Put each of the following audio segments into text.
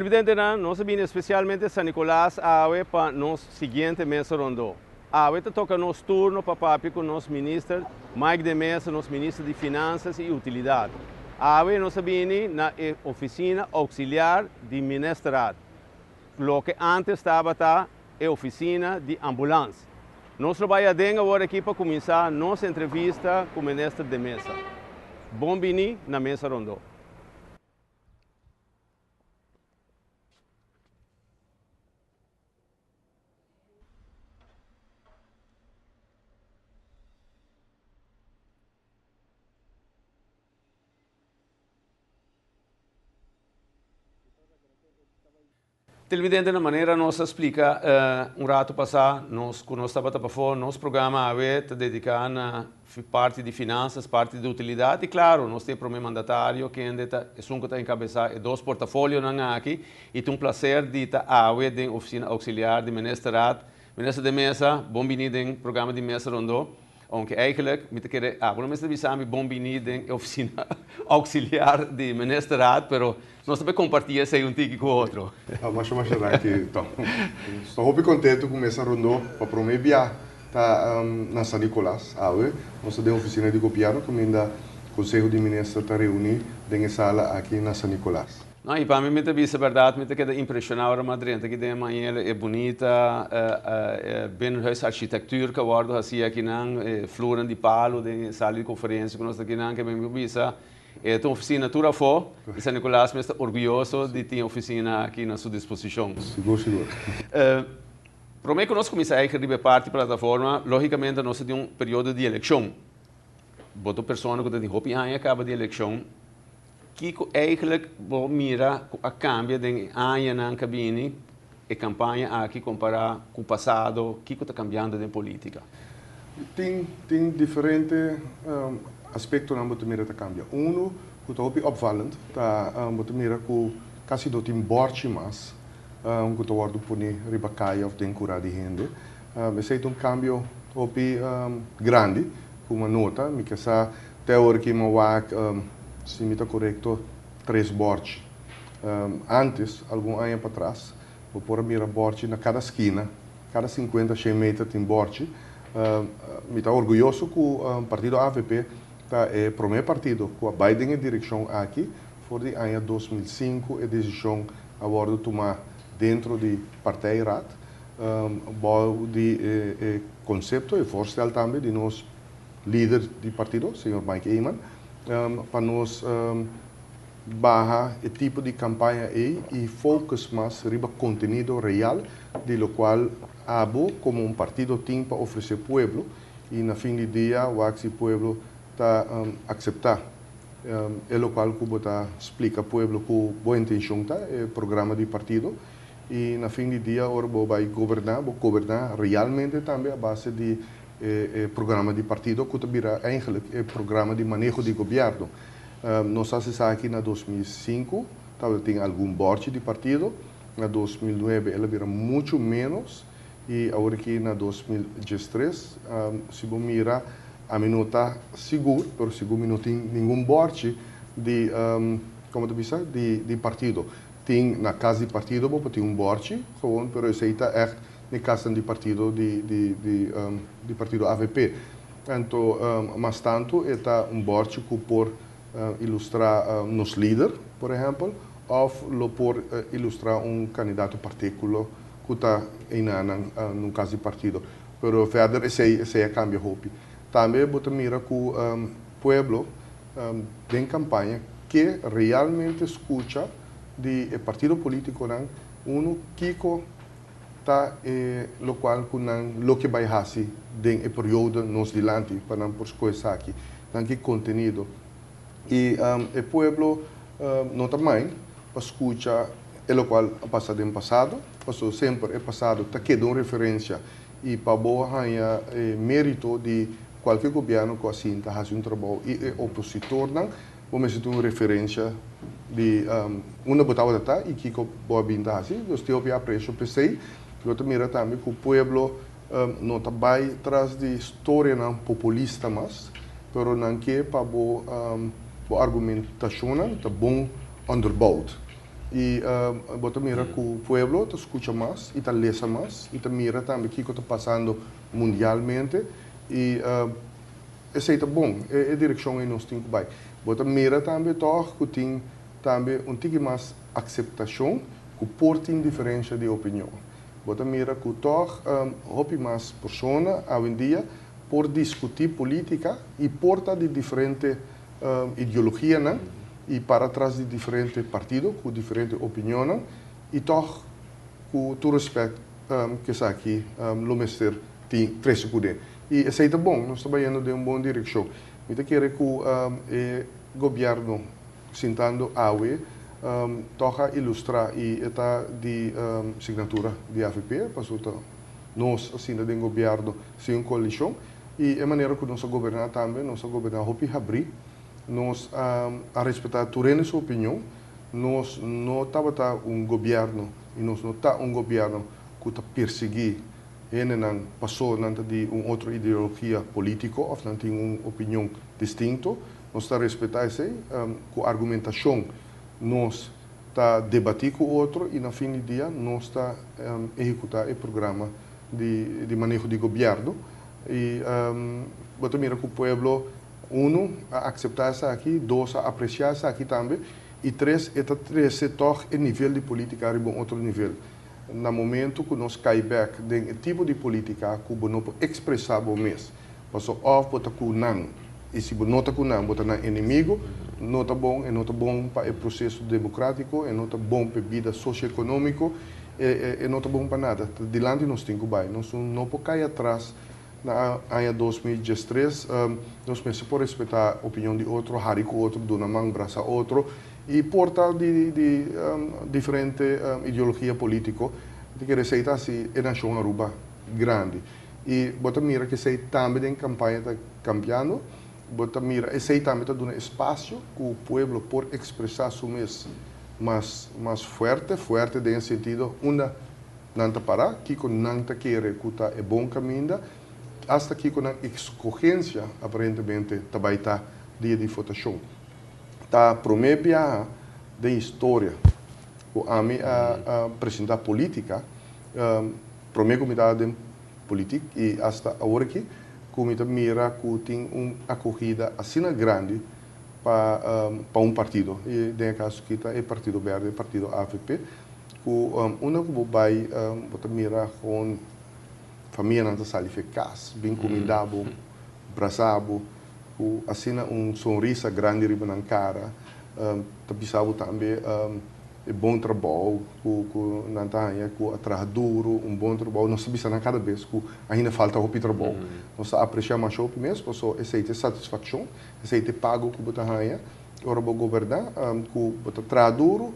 Televidentenan, nos a bini especialmente San Nicolas awe pa nos siguiente mesa rondo. Awe ta toca nos turno pa papia cu nos minister Mike de Meza, nos minister di Finanzas y Utilidad. Awe nos a bini na e oficina auxiliar di Ministerraad, loke antes tabata e oficina di ambulance. Nos lo bay aden awor aki pa cuminsa nos entrevista cu Minister de Meza. Bon bini na Mesa Rondo. Televidente, na manera nos a splika un ratu pasá, nos ku nos tabata pafó, nos programa awe ta dediká na parti di finansas, parti di utilidat i klaro, nos tin e promé mandatario kende ta esun ku ta enkabesá e dos portafolionan aki i ta un plaser di ta awe den ofisina auxiliar di Ministerraad. Minister de Meza, bon bini den programa di Mesa Rondó. Aunke eigenlijk mi ta kere abo no mester bisa mi bon bini den e ofisina auxiliar di Ministerraad, pero nos ta bay comparti esey un tiki cu otro. Masha masha danki Tom. Nos ta hopi contento cu Mesa Rondó pa prome bia ta na San Nicolas. Awe nos ta den ofisina di gobierno caminda Conseho di Minister ta reuni den e sala aki na San Nicolas. No, i pa mi mi ta bisa bèrdat, mi ta keda impreshoná ora mi a drenta aki den e manera e bunita binnenhuisarchitectuur ku a wòrdu hasí akinan, e flurnan di palu den e sala di konferensia ku nos ta akinan, ke mi por bisa e ta un ofisina tur afó i San Nicolas mes ta orguyoso di tin e ofisina aki na su disposishon. Sigur, sigur. Promé ku nos kuminsá eigen riba e parti plataforma, lógikamente nos ta den un periodo di elekshon. Bo ta un persona ku ta tin hopi aña kaba di elekshon. Kiko eigenlijk bo mira ku a kambia den e añanan ku a bini e kampaña aki kompará ku pasado? Kiko ta kambiando den polítika? Tin tin diferente aspektonan bo ta mira ta kambia. Unu ku ta hopi opvallend ta bo ta mira ku kasi no tin bòrchi mas ku ta wòrdu pone riba kaya òf den kurá di hende. Esei ta un kambio hopi grandi ku mi a nota. Mi ke sa Te awor ki mi a wak, si mi ta korekto, tres bòrchi. Ántes, algun aña patras, bo por a mira bòrchi na kada skina, kada sinkuenta, shen meter tin bòrchi. Mi ta orguyoso ku partido avp ta e promé partido ku a bai den e direkshon aki. For di aña 2005 e desishon a wòrdu tumá dentro di partijraad, bou di e konsepto, e voorstel tambe di nos lider di partido, señor Mike Eman, pa nos baha e tipo di campaña ey y focus mas riba contenido real di locual abo como un partido tin pa ofrece pueblo y na fin di dia wak si pueblo ta acepta e locual cu bo ta splica pueblo cu bo intencion ta, e programa di partido y na fin di dia ora bo bay goberna, bo goberna realmente tambe a base di E programa di partido ku ta bira eigenlijk e programa di maneho di gobièrnu. Nos hasi esaki na 2005, tabata tin algun bòrchi di partido, na 2009 el a bira muchu ménos i awor aki na 2013, si bo mira, ami no ta sigur, pero sigur mi no tin ningun bòrchi di, komo ta bisa, di partido. Tin na kas di partido bo por tin un bòrchi, gewoon, pero esei ta ègt Di kasnan di partido di di di di partido avp. Anto mas tantu e ta un bòrchi ku por ilustrá nos lider, por ehèmpel, òf lo por ilustrá un kandidato partikulo ku ta einanan na un kas di partido. Pero vèrder esei esei a kambia hopi. Tambe bo ta mira ku pueblo den kampaña ke realmente skucha di e partido polítikonan unu kiko ta e locual cu nan lo ke bay haci den e periodo nos dilanti pa nan por scoge esaki, nan ki contenido. Y e pueblo no ta mind pa scucha e locual a pasa den pasado, pasobra semper e pasado ta keda un referencia y pa bo haya e merito di cualkier gobierno cu a sinta haci un trabou y e opositornan Bo mester tin un referencia di unda bo tabata ta y kico bo a bin ta haci. Nos tin hopi aprecio p'esey. Bo ta mira tambe cu pueblo no ta bay tras di storianan populista mas, pero nan ke pa bo bo argumentacionnan ta bon onderbouwd. I bo ta mira ku pueblo ta skucha mas i ta lesa mas i ta mira tambe kiko ta pasando mundialmente i esei ta bon, e direkshon ei nos tin ku bai. Bo ta mira tambe tòg ku tin tambe un tiki mas akseptashon ku por tin diferensha di opinion. Bo ta mira ku tòg hopi mas persona awendia por diskutí polítika i por ta di diferente ideologianan i para tras di diferente partido ku diferente opinionnan i tòg ku tur rèspèt ku esaki lo mester tin trese kuné. I esei ta bon, nos ta bayendo den un bon direkshon. Mi ta kere ku e gobièrnu sintando awe tòg a ilustrá i e ta di signatura di avp, pasobra ta nos a sinta den gobièrnu sin un koalishon i e manera ku nos a goberná tambe, nos a goberná hopi habrí, nos a respetá tur hende su opinion, nos no tabata un gobièrnu i nos no ta un gobièrnu ku ta persiguí hendenan paso nan ta di un otro ideologia polítiko òf nan tin un opinion distinto. Nos ta respetá esei, ku argumentashon nos ta debatí ku otro i na fin di dia nos ta ehekutá e programa di maneho di gobièrnu. I bo ta mira ku pueblo, unu, a akseptá esaki, dos, a apresiá esaki tambe, i tres, e ta trese tòg e nivel di polítika riba un otro nivel. Na momentu ku nos kai bèk den e tipo di polítika ku bo no por ekspresá bo mes, paso òf bo ta ku nan i si bo no ta ku nan bo ta nan enemigo, no ta bon, e no ta bon pa e proseso demokratiko, e no ta bon pa e bida sosioekonómiko, e no ta bon pa nada. Ta dilanti nos tin ku bai, nos no por kai atras. Na aña 2013 nos mester por respetá opinion di otro, hari ku otro, duna man, brasa otro i por ta di diferente ideologia polítiko. Mi ta kere esei ta hasi e nashon Aruba grandi. I bo ta mira ku esei tambe den kampaña ta kambiando. Bo ta mira esei tambe ta duna espasio ku pueblo por ekspresá su mes mas mas fuerte, fuerte den e sentido unda nan ta pará, kiko nan ta kere ku ta e bon kaminda, asta kiko nan eskogensia aparentemente ta bai ta dia di votashon. Ta promé biaha den historia ku ami a presentá polítika, promé ku mi ta den politik i asta awor aki, ku mi ta mira ku tin un akogida asina grandi pa pa un partido, i den e kaso aki ta e Partido Berde, e partido avp, ku unda ku bo bai bo ta mira kon famianan ta sali for e kas, bin kuminda bo, brasa bo, ku asina un sonrisa grandi riba nan kara, ta bisa bo tambe e bon trabou ku nan ta haña, ku a traha duru, un bon trabou. Nos ta bisa nan kada bes ku ainda falta hopi trabou. Nos ta apresiá masha hopi mes, pasobra esei ta e satisfakshon, esei ta e pago ku bo ta haña ora bo goberná, ku bo ta traha duru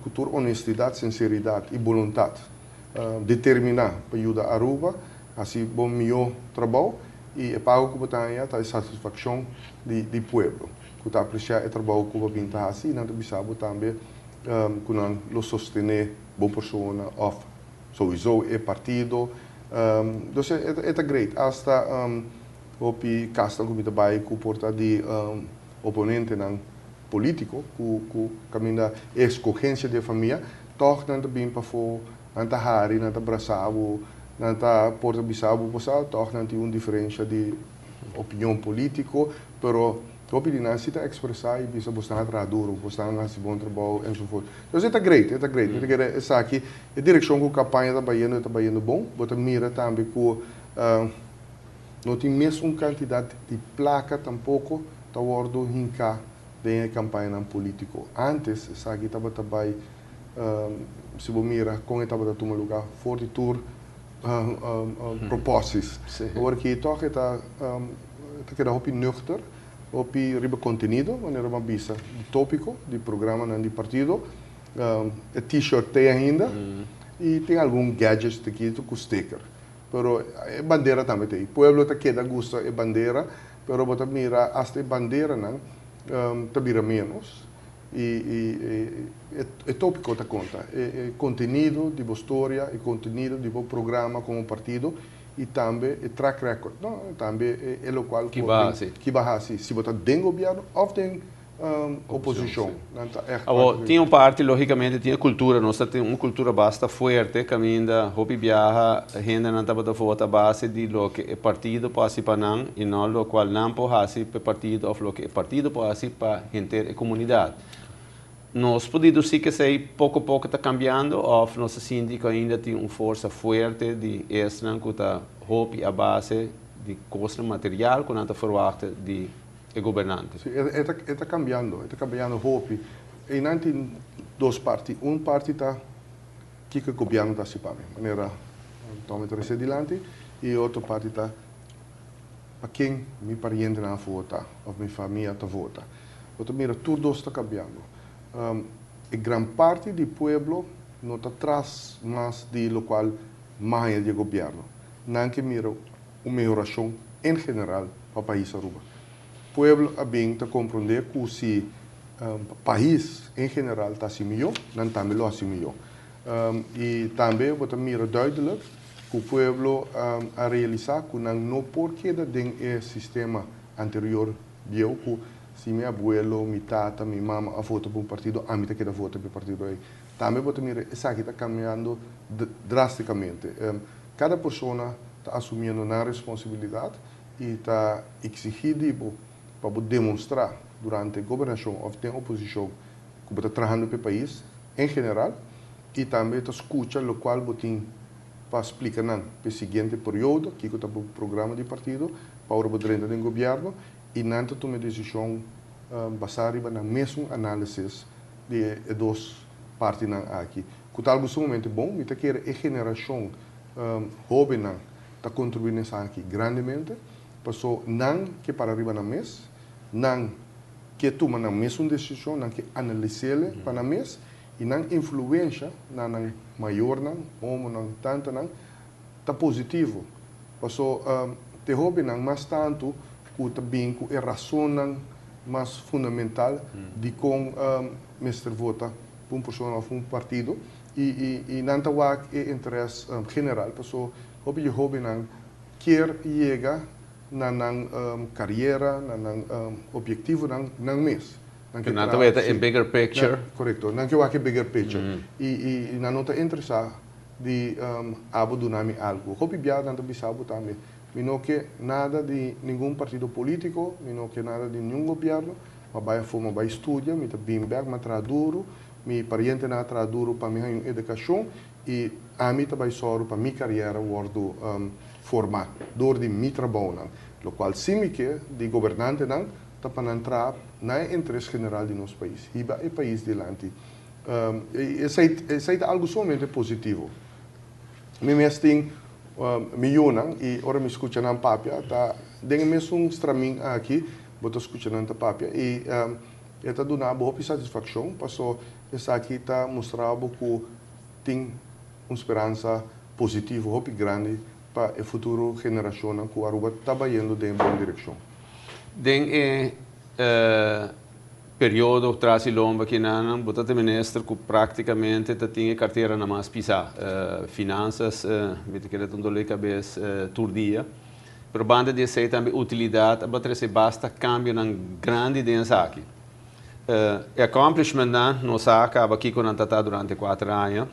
ku tur honestidat, sinseridat i boluntat determiná pa yuda Aruba hasi bo mihó trabou i e pago ku bo ta haña ta e satisfakshon di pueblo ku ta apresiá e trabou ku bo bin ta hasi i nan ta bisa bo tambe ku nan lo sostené bo persona òf souiso e partido. Dus e ta great. Asta hopi kasnan ku mi ta bai ku por ta di oponentenan polítiko ku kaminda e eskogensia di e famia, tòg nan ta bin pafó, nan ta hari, nan ta brasa bo, nan ta por ta bisa bo bo sa, tòg nan tin un diferensha di opinion polítiko, pero hopi di nan si ta ekspresá i bisa bo stan a traha duru, bo stan a hasi bon trabou enzovoort. Entonces e ta great, e ta great. Mi ta kere esaki, e direkshon ku kampaña ta bayendo, e ta bayendo bon. Bo ta mira tambe ku no tin mes un kantidat di plaka tampoko ta wòrdu hinká den e kampañanan polítiko. Ántes esaki tabata bai, si bo mira kon e tabata tuma lugá for di tur propósis. Awor aki tòg e ta ta keda hopi nuchter, hopi riba kontenido, manera bo a bisa, di tópiko, di programanan di partido. E T-shirt t'ei ainda i tin algun gadgets chikitu ku sticker. Pero e bandera tambe t'ei. Pueblo ta keda gusta e bandera, pero bo ta mira asta e banderanan ta bira ménos i e tópiko ta konta. E kontenido di bo storia, e kontenido di bo programa komo partido i tambe e track record, no? Tambe e lokual ku bo tin, ki bo a hasi, si bo ta den gobièrnu òf den Oposicion. Nan ta echt Awo, parti tin un parti, logicamente, tin e cultura. Nos ta tin un cultura basta fuerte, caminda hopi biaha, hendenan tabata vota a base di loke e partido por haci pa nan y no locual nan por haci pa e partido of loke e partido por haci pa henter e comunidad. Nos por deduci cu esey poco poco ta cambiando of nos ta sinti cu ainda tin un forsa fuerte di esnan cu ta hopi a base di cosnan material cu nan ta verwachta di e gobernante? Si, e ta cambiando, e ta cambiando hopi. Einan tin dos parti. Un parti ta kico e gobierno ta haci pa mi, manera Tommy ta rece dilanti, y e otro parti ta pa ken mi parientenan a vota of mi famia ta vota. Bo ta mira tur dos ta cambiando. E gran parti di pueblo no ta tras mas di locual maña di e gobierno. Nan ke mira un mehoracion en general pa pais Aruba. Pueblo a bin ta comprende cu si pais en general ta haci miyo, nan tambe lo haci miyo. Y tambe bo ta mira duidelijk cu pueblo a realisa cu nan no por keda den e sistema anterior bieu cu si mi abuelo, mi tata, mi mama a vota pa un partido, ami ta keda vota pa e partido ey. Tambe bo ta mira esaki ta cambiando drasticamente. Cada persona ta asumiendo nan responsabilidad y ta exigi di bo pa bo demonstra durante gobernacion of den oposicion cu bo ta trahando pa e pais en general y tambe ta scucha locual bo tin pa splica nan pa e siguiente periodo, kico ta bo programa di partido pa ora bo drenta den gobierno y nan ta tuma e decision basa riba nan mesun analisis di e dos partinan aki. Cu ta algo sumamente bon, mi ta kere e generacion hobennan ta contribui na esaki grandemente, paso nan ke para riba nan mes, nan ke tuma nan mesun decision, nan ke analisele pa nan mes y nan influencia na nan mayornan, omonan, tantanan ta positivo, paso te hobennan mas tanto cu ta bin cu e rasonnan mas fundamental dicon mester vota pa un persona of un partido y nan ta wak e interes general paso hopi di hobennan kier yega na nan cariera, na nan objetivonan nan mes. Nan ke Nan ta weta e bigger picture. Corecto, nan ke wak e bigger picture y nan no ta interesa di abo duna mi algo. Hopi bia nan ta bisa bo tambe, mi no ke nada di ningun partido politico, mi no ke nada di ningun gobierno, Ma bai afó, ma bai studia, mi ta bin bèk, mi a traha duru, mi parientenan a traha duru pa mi haña un edukashon i ami ta bai sòru pa mi kariera wòrdu formá dor di mi trabounan. Lokual si mi ke di gobernantenan ta pa nan traha na e interes general di nos pais, hiba e pais dilanti. Esei esei ta algu sumamente positivo. Mi mes tin mi yunan i ora mi skucha nan papia ta den e mesun stramin aki. Bo ta skucha nan ta papia i e ta duna bo hopi satisfakshon paso esaki ta mustra bo ku tin un speransa positivo hopi grandi pa e futuro generashonnan ku Aruba ta bayendo den e bon direkshon. Den e periodo tras i lomba kinanan bo ta ta minister ku praktikamente ta tin e kartera na mas pisá. Finansas mi ta kere ta un dolor di kabes tur dia. Pero banda di esei tambe utilidat a trese basta kambionan grandi den esaki. E accomplishmentnan nos a kaba kiko nan ta ta durante kuater aña.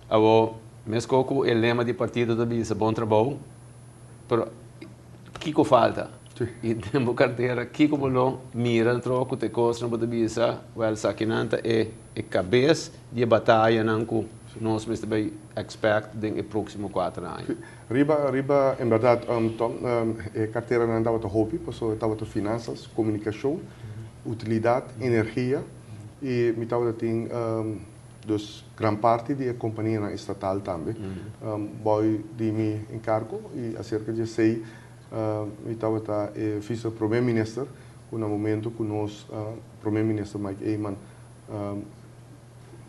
Awor, meskos ku e lema di partido ta bisa bon trabou, pero kiko falta? I den bo kartera kiko bo lo mira anto ku ta e kosnan bo ta bisa, wèl esakinan ta e kabes di e batayanan ku nos mester bai expect den e próksimo kuater aña. Riba, riba, en berdad, Tom, e carteranan tabata hopi, pasobra e tabata finanzas, comunicacion, utilidad, energia, y mi tabata tin, dus gran parti di e companianan estatal tambe, bou di mi encargo, y acerca di esey mi tabata e vice prome minister, cu na momento cu nos prome minister Mike Eman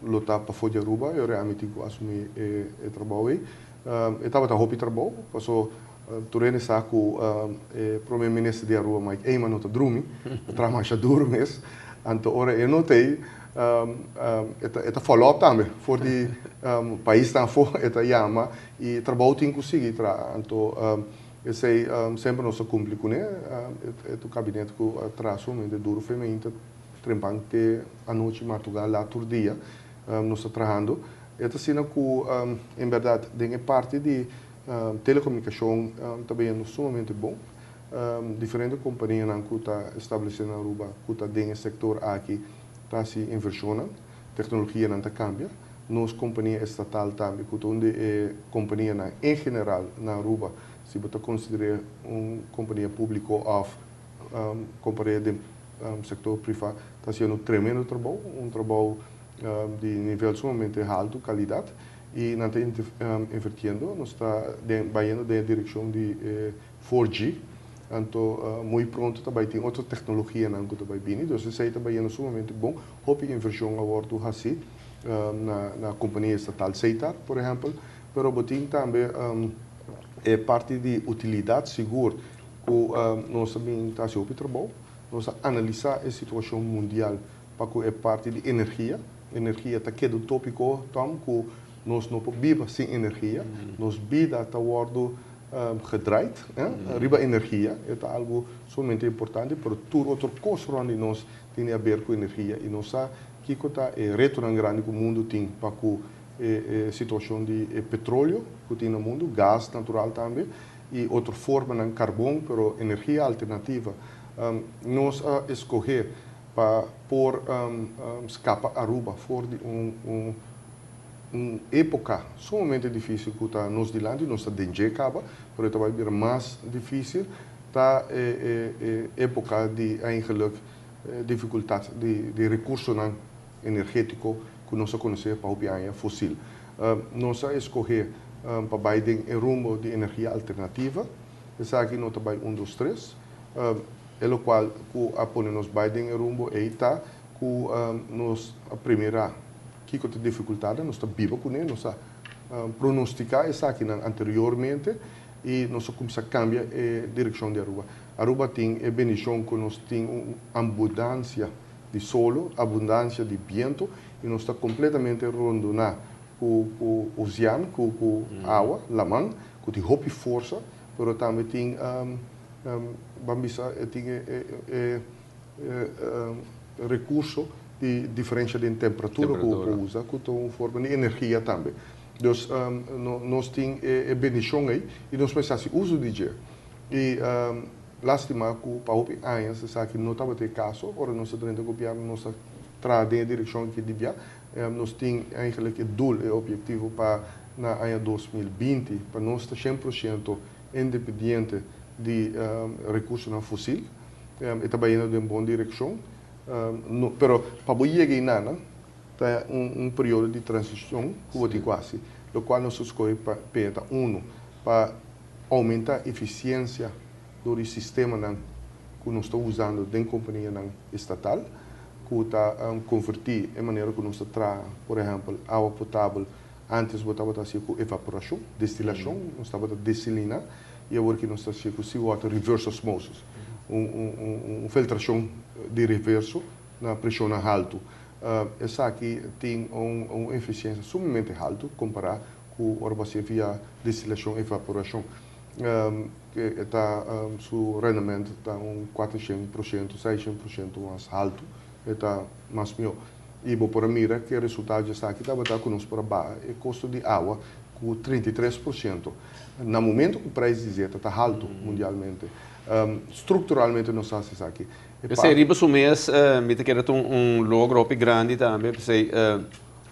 lo ta pafó di Aruba, e ora ami tin cu asumi e trabou ey. E tabata hopi trabou, paso tur hende sa cu e prome minister di Aruba Mike Eman no ta drumi, ta traha masha duro mes. Anto ora e no ta ey, e ta follow up tambe for di paisnan afó, e ta yama y trabou tin cu sigui traha. Anto esey semper nos a cumpli cune, e ta un kabinet cu a traha sumamente duro, femein ta. trempan te anochi martugá lat tur dia nos ta trahando. E ta asina ku en bèrdat den e parti di telekomunikashon ta bayendo sumamente bon. Diferente kompanianan ku ta establesé na Aruba ku ta den e sektor aki ta hasi invershonnan, teknologianan ta kambia. Nos kompania estatal tambe ku ta un di e kompanianan en general na Aruba, si bo ta konsider'é un kompania públiko òf kompar'é den sektor privá, ta hasiendo un tremendo trabou, un trabou di nivel sumamente haltu, kalidat, i nan ta invertiendo. Nos ta bayendo den e direkshon di e 4G, anto muy pronto ta bay tin otro tecnologianan cu ta bay bini, dus esey ta bayendo sumamente bon. Hopi inversion a wordo haci na compania estatal Setar, por ehempel, pero bo tin tambe e parti di utilidad sigur cu nos a bin ta haci hopi trabou. Nos a analisa e situacion mundial pa cu e parti di energia. Energia ta keda un topico, Tom, cu nos no por biba sin energia. Nos bida ta wordo gedraaid riba energia. E ta algo sumamente importante, pero tur otro cos rond di nos tin di haber cu energia y nos sa kico ta e retonan grandi cu mundo tin pa cu e situacion di e petroleo cu tin na mundo, gas natural tambe y otro formanan, carbon, pero energia alternativa. Nos a escoge pa por scapa Aruba for di un époka sumamente difísil ku ta nos dilanti, nos ta den dje kaba, pero e ta bai bira mas difísil, ta e époka di eigenlijk difikultat di rekursonan energétiko ku nos a konosé pa hopi aña, fosil. Nos a eskohé pa bai den e rumbo di energia alternativa, esaki no ta bai un dos tres, e lokual ku a pone nos bai den e rumbo ei ta ku nos a primirá kiko ta difikultatnan, nos ta biba kuné, nos a pronostiká esakinan anteriormente i nos a kuminsá kambia e direkshon di Aruba. Aruba tin e bendishon ku nos tin un abundansia di solo, abundansia di bientu i nos ta kompletamente rondoná ku osean, ku awa, laman, ku tin hopi forsa, pero tambe tin, ban bisa, tin e rekurso di diferensha den temperatura ku bo por usa, ku ta un forma di energia tambe. Dus nos tin e bendishon ei i nos mester hasi uso di dje. I lastima ku pa hopi añas esaki no tabata e kaso. Ora nos a drenta gobièrnu nos a traha den e direkshon aki di bia. Nos tin eigenlik e doel, e objektivo pa na aña 2020 pa nos ta 100% independiente di rekursonan fosil. E ta bayendo den bon direkshon. Pero pa bo yega einanan ta un periodo di transishon ku bo tin ku hasi, lokual nos a skohe pa p'e ta unu, pa oumentá efisiensia dor di sistemanan ku nos ta usando den kompanianan estatal, ku ta konvertí e manera ku nos ta traha, por ehèmpel, awa potabel, ántes bo tabata hasié ku evaporashon, destilashon, nos tabata desiliná. I awor ki nos ta hasié ku seawater reverse osmosis, un filtrashon di reverso na preshonnan haltu. Esaki tin un efisiensia sumamente haltu kompará ku ora bo hasié via destilashon evaporashon. E ta su rendement ta un 400%, 600% mas haltu, e ta mas mihó. I bo por a mira ku e resultado di esaki tabata ku nos por a baha e kosto di awa ku 33%. Na momento ku preis di zeta ta haltu mundialmente, strukturalmente nos ta hasi esaki. P'esei riba su mes mi ta kere ta un logro hopi grandi tambe, p'esei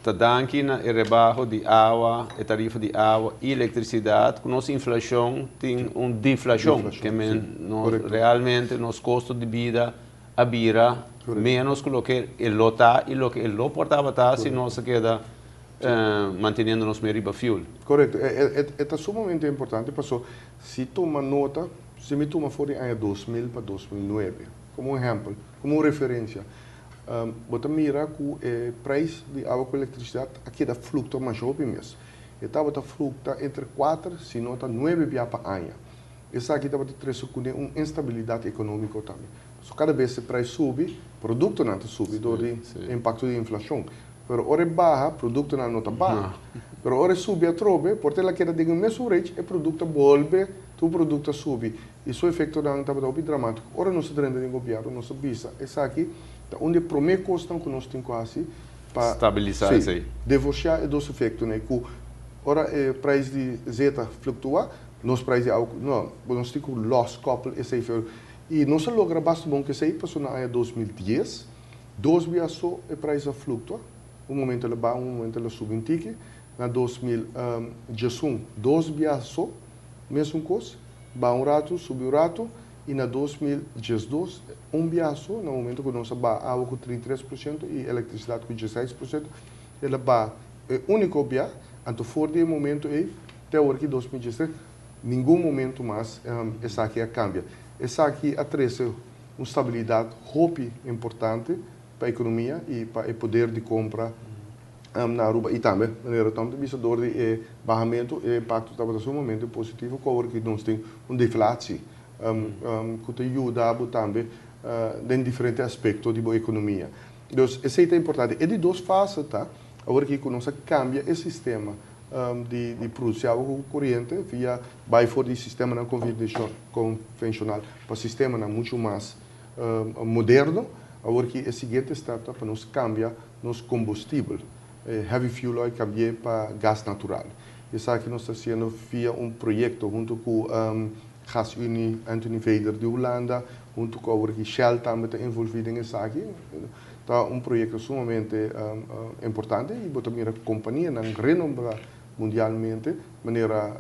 ta danki na e rebaho di awa, e tarifa di awa i elektrisidat ku nos inflashon tin un deflashon, ke men nos realmente nos kosto di bida a bira ménos ku loke e lo ta i loke e lo por tabata si nos a keda manteniendo nos mes riba fuel. Korekto. E ta sumamente importante paso si tuma nota, si mi tuma for di aña 2000 pa 2009 komo un ehèmpel, komo un referensia, bo ta mira ku e preis di awa ku elektrisidat a keda fluktua masha hopi mes. E tabata fluktua entre kuater si no ta nuebe bia pa aña. Esaki tabata trese kuné un instabilidat ekonómiko tambe. Pasobra kada bes e preis subi, produktonan ta subi dor di e impakto di inflashon. Pero ora e baha, produktonan no ta baha. Pero ora e subi atrobe, por ta el a keda den e mesun rech, e produkto a bolbe, tur produkto a subi. I su efektonan tabata hopi dramátiko. Ora nos a drenta den gobièrnu, nos a bisa esaki Ta un di e promé kosnan ku nos tin ku hasi pa stabilisá esei. Divorsiá e dos efektonan ku ora e preis di zeta fluktuá, nos preis di awa, no, nos tin ku loskoppel esei. I nos a logra basta bon ku esei, pasobra na aña 2010, dos bia so e preis a fluktua. Un momento el a baha, un momento el a subi un tiki. Na 2011, dos bia so, mesun kos, baha un ratu, subi un ratu. I na 2012, un bia so, na momento ku nos a baha awa ku 33% i elektrisidat ku 16%, el a baha e úniko bia. Anto for di e momento ei te awor ki 2013, ningun momento mas esaki a kambia. Esaki a trese un stabilidat hopi importante pa ekonomia i pa e poder di kompra na Aruba. I tambe, manera Tom ta bisa, dor di e bahamentu e impakto tabata sumamente positivo, ku awor ki nos tin un deflatie ku ta yuda bo tambe den diferente aspekto di bo ekonomia. Dus esei ta importante. E di dos fase ta awor ki ku nos a kambia e sistema di produsi awa ku koriente via bai for di sistemanan konvenshonal pa sistemanan muchu mas moderno. Awor ki e siguiente step ta pa nos kambia nos kombustibel, heavy fuel oil, kambi'é pa gas natural. Esaki nos ta hasiendo via un proyekto huntu ku Gasunie Anthony Veder di Hulanda, huntu ku awor ki Shell tambe ta envolví den esaki. Ta un proyekto sumamente importante i bo ta mira kompanianan renombrá mundialmente, manera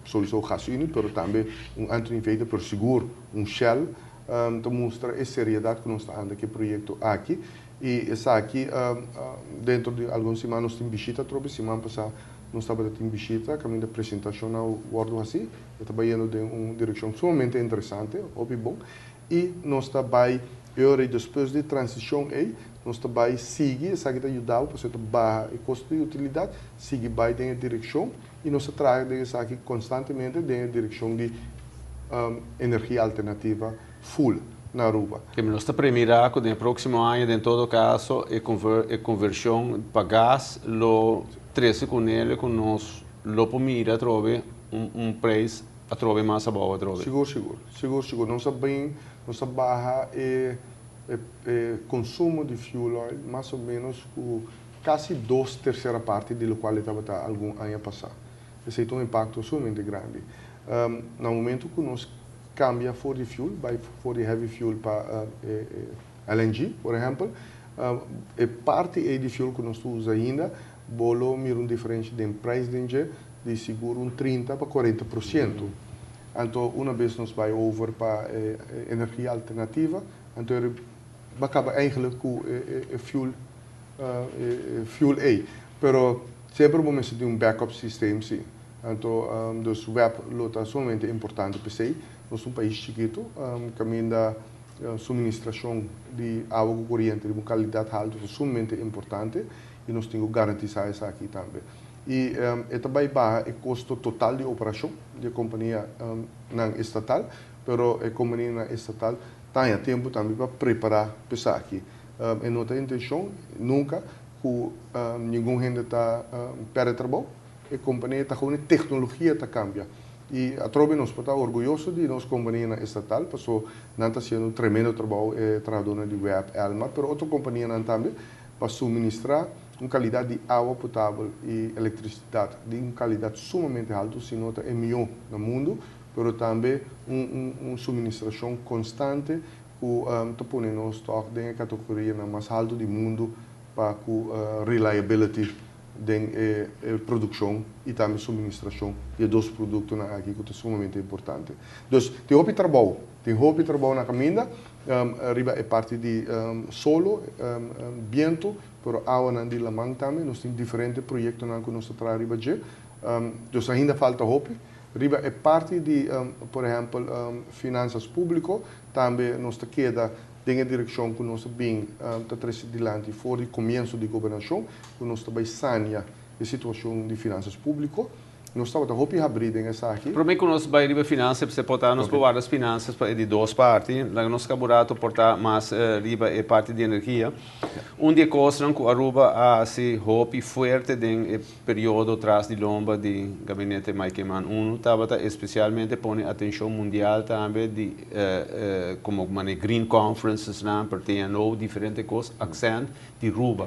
souiso Gasunie, pero tambe un Anthony Veder, pero sigur un Shell, ta mustra e seriedat ku nos ta anda ku e proyekto aki. I esaki dentro di algun siman nos tin bishita atrobe. Siman pasá nos tabata tin bishita kaminda presentashon a wòrdu hasí. E ta bayendo den un direkshon sumamente interesante, hopi bon. I nos ta bai e ora ei despues di e transishon ei, nos ta bai sigui, esaki ta yuda bo pasobra ta baha e kosto di utilidat, sigui bai den e direkshon i nos ta traha den esaki konstantemente den e direkshon di energia alternativa full na Aruba. Keme nos ta premira ku den e próksimo aña den todo kaso e e konvershon pa gas lo trese kuné ku nos lo por mira atrobe un preis atrobe mas abou atrobe. Sigur sigur. Sigur sigur. Nos a bin, nos a baha e e konsumo di fuel oil mas o menos ku kasi dos tersera parti di lokual e tabata algun aña pasá. Esei ta un impakto sumamente grandi. Na momento ku nos kambia for di fuel bai for di heavy fuel pa LNG, por ehèmpel, e parti ei di fuel ku nos ta usa ainda, bo lo mira un diferensha den preis den dje di sigur un 30 pa 40%. Anto una bes nos bai over pa e energia alternativa, anto e ba kaba eigenlijk ku e fuel e fuel ei. Pero semper bo mester tin un backup systeem si. Anto dus web lo ta sumamente importante p'esei. Nos ta un pais chikitu kaminda suministrashon di awa ku koriente di un kalidat haltu ta sumamente importante i nos tin ku garantisá esaki tambe. I e ta bai baha e kosto total di operashon di e kompanianan estatal, pero e kompanianan estatal ta haña tempu tambe pa prepará pa esaki. E no ta intenshon nunka ku ningun hende ta pèrdè trabou. E kompania ta gewoon e teknologia ta kambia. I atrobe nos por ta orguyoso di nos kompanianan estatal paso nan ta hasiendo un tremendo trabou, e trahadónan di web, Elmar, pero otro kompanianan tambe pa suministrá un kalidat di awa potabel i elektrisidat di un kalidat sumamente haltu, si no ta e mihó na mundu, pero tambe un un suministrashon konstante ku ta pone nos tòg den e kategorianan mas haltu di mundu pa ku reliability den e produkshon i tambe suministrashon di e dos produktonan aki ku ta sumamente importante. Dus tin hopi trabou, tin hopi trabou na kaminda riba e parti di solo, bientu, pero awanan di laman tambe. Nos tin diferente proyektonan ku nos ta traha riba dje. Dus ainda falta hopi. Riba e parti di, por ehèmpel, finansas públiko, tambe nos ta keda den e direkshon ku nos a bin ta trese dilanti for di komienso di gobernashon, ku nos ta bai sania e situashon di finansas públiko. Nos tabata hopi habrí den esaki. Promé ku nos bai riba finansa, p'esei por ta nos por warda finansas pa e di dos parti. Laga nos kaburato por ta mas riba e parti di energia. Un di e kosnan ku Aruba a hasi hopi fuerte den e periodo tras di lomba di gabinete Mike Eman I tabata espesialmente pone atenshon mundial tambe di komo manera green conferencesnan, per TNO, diferente kos, aksènt di Ruba.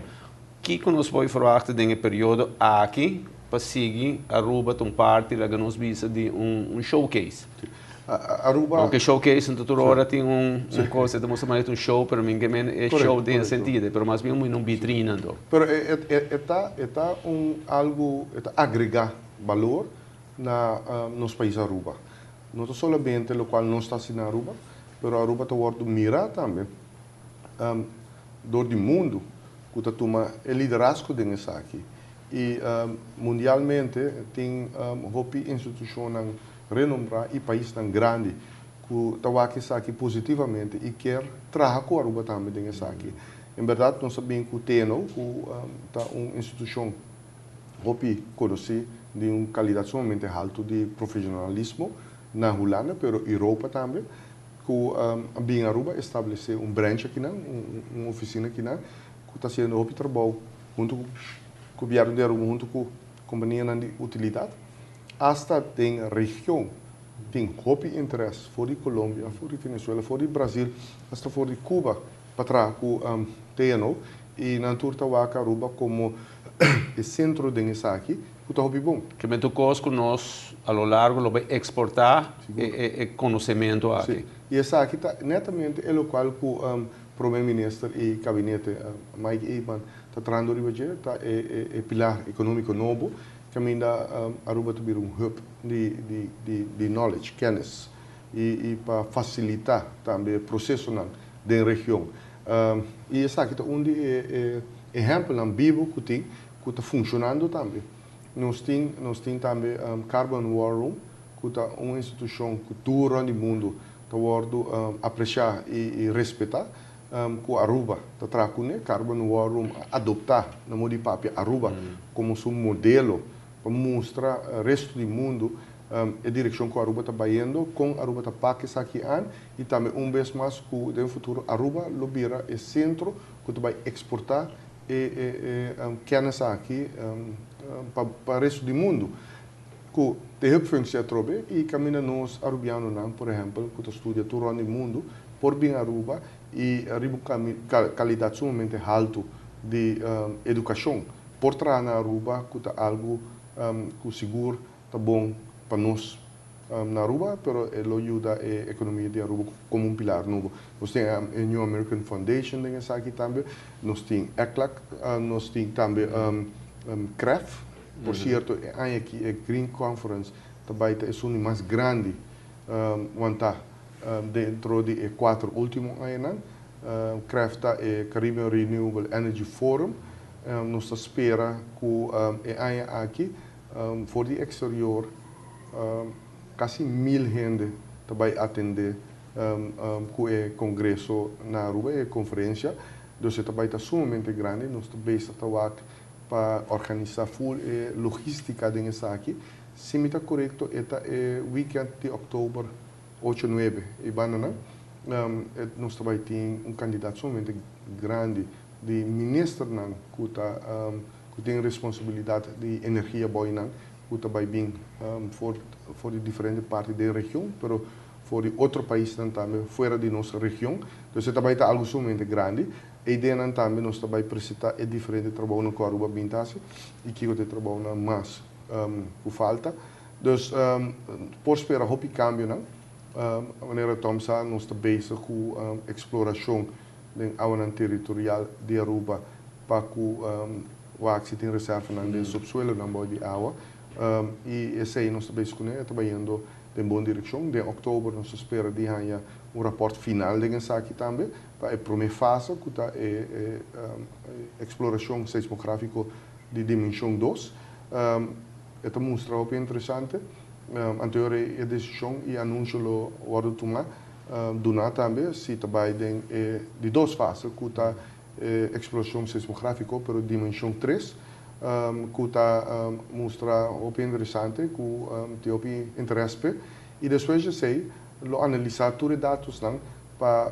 Kiko nos por ferwachta den e periodo aki pa sigui Aruba ta un parti, laga nos bisa, di un showcase? Aruba. Aunke showcase no ta tur ora tin un kos, e ta mustra manera ta un show, pero mi ke men e show den e sentido, pero mas bien un vitrina anto. Pero e ta un algo, e ta agrega balor na nos pais Aruba. No ta solamente locual nos ta haciendo na Aruba, pero Aruba ta wordo mira tambe door di mundo cu ta tuma e liderazgo den esaki. Y mundialmente tin hopi institucionnan renombra y paisnan grandi cu ta wak esaki positivamente y kier traha cu Aruba tambe den esaki. En berdad, nos sa cu TNO, cu ta un institucion hopi conoci di un calidad sumamente halto di profesionalismo na Hulanda, pero Europa tambe, cu bin Aruba establece un branch aki, un oficina aki, cu ta haciendo hopi trabou hunto cu gobierno di Aruba, hunto cu compania di utilidad. Hasta den region tin hopi interes for di Colombia, for di Venezuela, for di Brasil, hasta for di Cuba, pa traha cu TNO y nan tur ta wak Aruba como e centro den esaki, cu ta hopi bon. Ke men kos ku nos a lo largo lo bai eksportá e konosementu aki. Si. Y esaki ta netamente e locual cu Prome Minister y Gabinete Mike Eman ta trahando riba dje, ta e pilar economico nobo, caminda Aruba ta bira un hub di knowledge, kennis, y pa facilita tambe procesonan den region. Y esaki ta un di e ehempelnan bibo cu tin, cu ta funcionando tambe. Nos tin tambe Carbon War Room, cu ta un institucion cu tur rond di mundo ta wordo aprecia y respeta, cu Aruba ta traha cune. Carbon War Room adopta na moda di papia Aruba como su modelo pa mustra resto di mundo e direccion cu Aruba ta bayendo, con Aruba ta pak esaki aan y tambe un bes mas cu den futuro Aruba lo bira e centro cu ta bay exporta e kennis aki pa resto di mundo. Cu e hubfunctie atrobe y caminda nos Arubianonan, por ehempel, cu ta studia tur rond di mundo, por bin Aruba y riba calidad sumamente halto di educacion. Por traha na Aruba, cu ta algo cu sigur ta bon pa nos na Aruba, pero e lo yuda e economia di Aruba como un pilar nobo. Nos tin e New American Foundation den esaki tambe, nos tin ECLAC, nos tin tambe CREF. Por cierto, aki e Green Conference tambe ta un mas grandi wanta den di e cuater ultimo añanan. CREF ta e Caribbean Renewable Energy Forum. Nos ta spera cu e aña aki, for di exterior, casi 1000 hende ta bay atende cu e congreso na Aruba, e conferencia. Dus tambe ta sumamente grandi. Nos ta bezig ta pa organisa full e logistica den esaki. Si mi ta corecto, e ta e weekend di october 8, 9 y banana. Nos tambe tin un cantidad sumamente grandi di ministernan cu tin responsabilidad di energia boinan cu ta bay bin for di diferente parti di region, pero for di otro paisnan tambe fuera di nos region. Dus tambe ta algo sumamente grandi. E idea tambe nos tambe presenta e diferente trabounan cu Aruba a bin ta haci y cu e trabounan mas cu falta. Dus por spera hopi cambionan. Manera Tom sa, nos ta bezig cu exploracion di awa territorial di Aruba pa cu wak si tin reservanan den subsuelo nan bou di awa. Y esey nos ta bezig cune, ta bayendo den bon direccion. Den october nos ta spera di haya un rapport final di esaki tambe pa e prome fase cu ta e exploracion seismografico di dimension 2. E ta mustra hopi interesante. Anterior e decision y anuncio lo wordo tuma duna tambe si ta bay den e di dos fase cu ta exploracion seismografico pero dimension 3. Ku ta mustra hopi interesante, ku tin hopi interes p'e. I despues di esei lo analisá tur e datosnan pa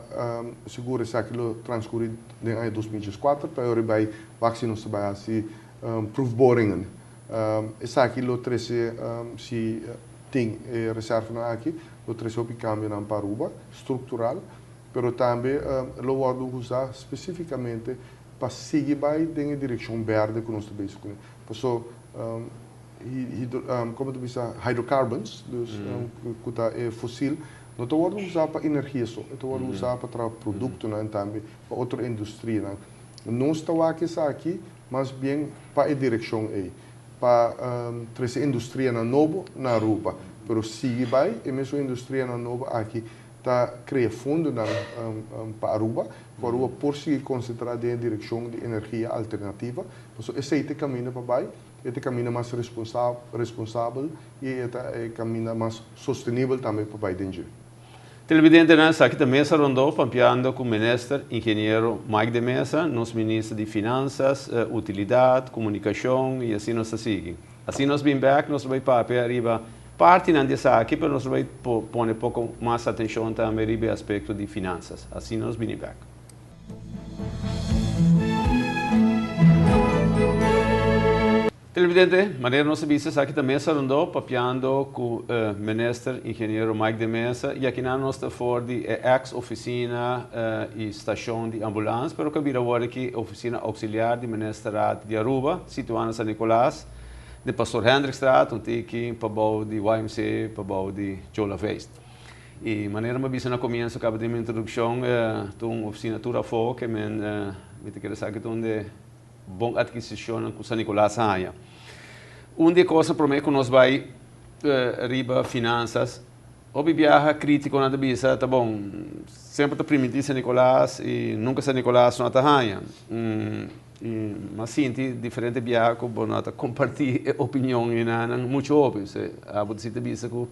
sigur esaki lo transkurí den aña 2014 pa e ora bai wak si nos ta bai hasi proefboringen. Esaki lo trese, si tin e reservanan aki, lo trese hopi kambionan pa Aruba, struktural, pero tambe lo wòrdu usá spesífikamente pa sigui bai den e direkshon bèrdè ku nos ta bezig kuné. Paso komo ta bisa hydrocarbons, dus ku ta e fosil, no ta wòrdu usá pa energia so, e ta wòrdu usá pa traha produktonan tambe pa otro industrianan. Nos ta wak esaki mas bien pa e direkshon ei, pa trese industrianan nobo na Aruba, pero sigui bai e mesun industrianan nobo aki ta krea fondonan pa Aruba, ku Aruba por sigui konsentrá den e direkshon di energia alternativa, pasobra esei ta e kaminda pa bai, e ta e kaminda mas responsabel i e ta e kaminda mas sostenibel tambe pa bai den dje. Televidentenan, esaki ta Mesa Rondó pampiando ku Minister Ingeniero Mike de Meza, nos Minister di Finansas, Utilidat, Komunikashon i asina nos ta sigui. Asina nos bin bek, nos lo bai papia riba partinan di esaki, pero nos lo bai pone poko mas atenshon tambe riba e aspekto di finansas. Asina nos bini bek. Televidente, manera nos a bisa esaki ta mesa rondó papiando ku Minister Ingeniero Mike de Meza i akinan nos ta for di e eks ofisina i stashon di ambulans, pero ku a bira awor aki ofisina auxiliar di Ministerraad di Aruba, situá na San Nicolas, den Pastoor Hendrikstraat, un tiki pabou di YMCA, pabou di Chola Feest. I manera mi a bisa na komienso kaba den mi introdukshon, ta un ofisina tur afó ke men mi ta kere sa ki ta un de bon atkisishonnan ku San Nicolas a haña. Un di e kosnan promé ku nos bai riba finansas, hopi biaha krítikonan ta bisa ta bon, semper ta primintí San Nicolas i nunka San Nicolas no a ta haña. I mi a sinti diferente biaha ku bo no a ta kompartí e opinion enanan muchu hopi. Abo ta sinti bisa ku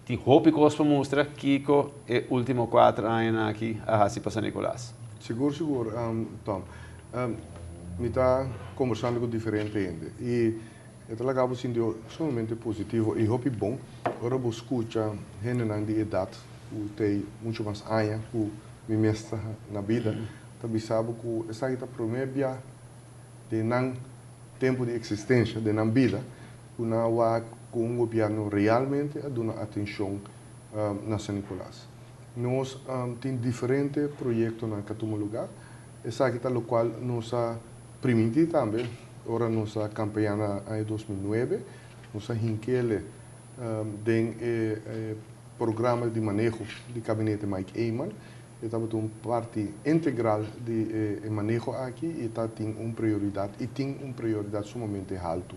tin hopi kos pa mustra kiko e ultimo kuater añanan aki a hasi pa San Nicolas. Sigur sigur Tom. Mi ta kombersando ku diferente hende i e ta laga bo sinti sumamente positivo i hopi bon ora bo skucha hendenan di edat ku tei muchu mas aña ku mi mes ta na bida ta bisa bo ku esaki ta promé bia den nan tempu di eksistensha, den nan bida ku nan a wak ku un gobièrnu realmente a duna atenshon na San Nicolas. Nos tin diferente proyektonan ku a tuma lugá. Esaki ta lokual nos a primintí tambe ora nos a kampañá na aña 2009. Nos a hink'ele den e programa di maneho di Gabinete Mike Eman. E tabata un parti integral di e maneho aki i ta tin un prioridat i tin un prioridat sumamente haltu.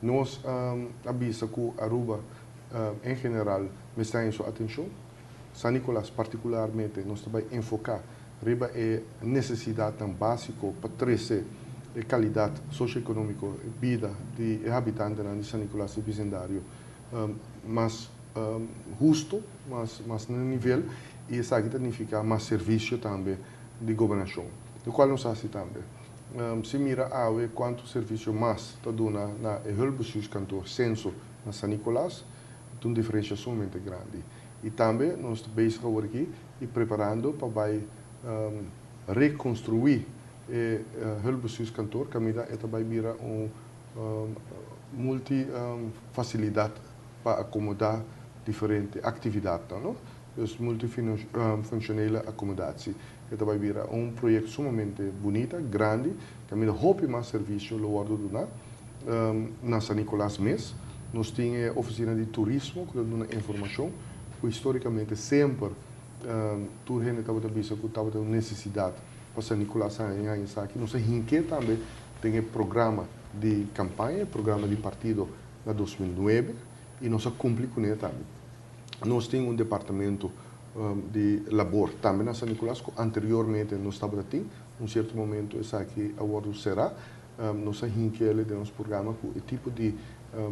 Nos a bisa ku Aruba en general mester haña su atenshon. San Nicolas partikularmente nos ta bai enfoká riba e nesesidatnan básiko pa trese e kalidat sosio-ekonómiko, e bida di e habitantenan di San Nicolas i bisindario mas hustu, mas na nivel i esaki ta nifiká mas servisio tambe di gobernashon, lokual nos hasi tambe. Si mira awe kuantu servisio mas ta duna na e hulpbestuurskantoor Censo na San Nicolas, ta un diferensha sumamente grandi. I tambe nos ta bezig awor aki i preparando pa bai rekonstruí e hulpbestuurskantoor kaminda e ta bai bira un multi fasilidat pa akomodá diferente aktividatnan, no? Dus multifunctionele accommodatie. E ta bai bira un proyecto sumamente bunita, grandi, caminda hopi mas servicio lo wordo duna na San Nicolas mes. Nos tin e oficina di turismo cu ta duna informacion cu historicamente semper tur hende tabata bisa cu tabata un necesidad pa San Nicolas haña esaki. Nos a hink'e tambe den e programa di campaña, e programa di partido na 2009 y nos a cumpli cune tambe. Nos tin un departamento di labor tambe na San Nicolas cu anteriormente nos tabata tin. Un cierto momento esaki a wordo cera. Nos a hinkele den nos programa cu e tipo di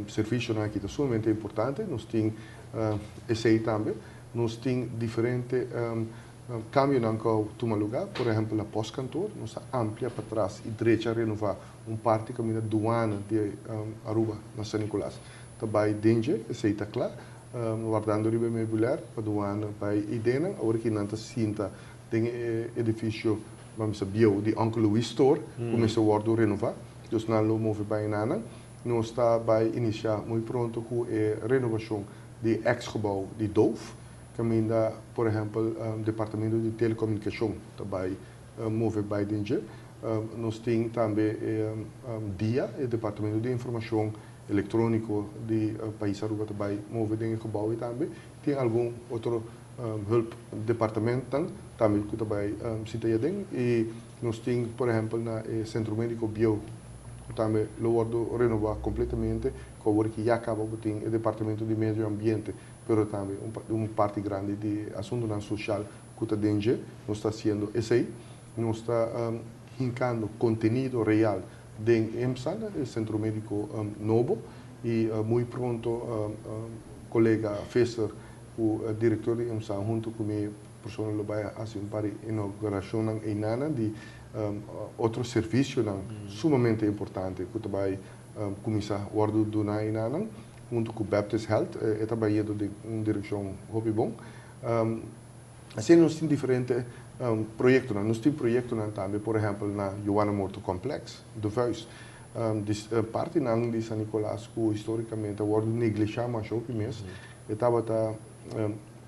servicionan aki ta sumamente importante. Nos tin esey tambe. Nos tin diferente Cambionan cu a tuma lugar, por ehempel na postkantoor, nos a amplia patras y drecha, renova un parti caminda douane di Aruba na San Nicolas. Ta bay den dje, esey ta cla, wardando riba e meubilair pa douane bay eyden. Awor cu nan ta sinta den e edificio, ban bisa bieu, di Uncle Louis Store, cuminsa wordo renova, dus nan lo move bay nanan. Nos ta bay inicia muy pronto cu e renovacion di ex-gebouw di DOF, caminda, por ehempel, Departamento di Telecomunicacion ta bay move bay den dje. Nos tin tambe DIA, e Departamento di Informacion Electronico di Pais Aruba, ta bay move den e gebouw tambe. Tin algun otro hulp departamento tambe cu ta bay sinta aden y nos tin, por ehempel, na e Centro Medico Bieu, cu tambe lo wordo renova completamente, cu awor cu ya caba tin e Departamento di Medio Ambiente, pero tambe un parti grandi di asunto social cu ta den dje. Nos ta haciendo esey. Nos ta hincando contenido real den EMSA, e Centro Medico nobo, y muy pronto colega Visser, e director di EMSA, hunto cu mi persona lo bay haci un par di inauguracion eynan di otro servicio sumamente importante cu bay cuminsa wordo duna eynan hunto cu Baptist Health, ta bay den un direccion hopi bon. Asina nos tin diferente proyecto. Nos tin proyecto tambe, por ehempel, na Johanna Morto Complex, De Vuist. Di parti nan di San Nicolas cu historicamente a wordo neglisha mas hopi mes. E tabata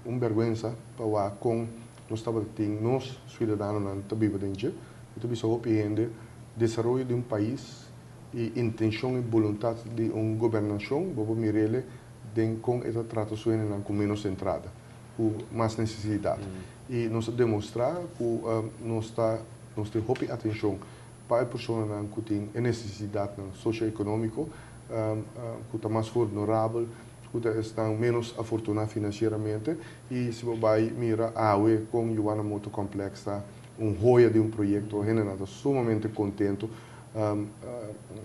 un berguensa pa con nos tabata tin nos ciudadanonan ta biba den dje. Anto bisa hopi hende, desaroyo di un pais y intencion y boluntad di un gobernacion, bo por mir'e den con e ta trata su hendenan cu menos entrada, cu mas necesidad. Y nos a demostra cu nos tin hopi atencion pa e personanan cu tin necesidad socioeconomico, cu ta mas vulnerabel, cu ta menos afortuna financieramente. Y si bo bay mira awe con Johanna Motor Complex ta un joya di un proyecto, hende ta sumamente contento.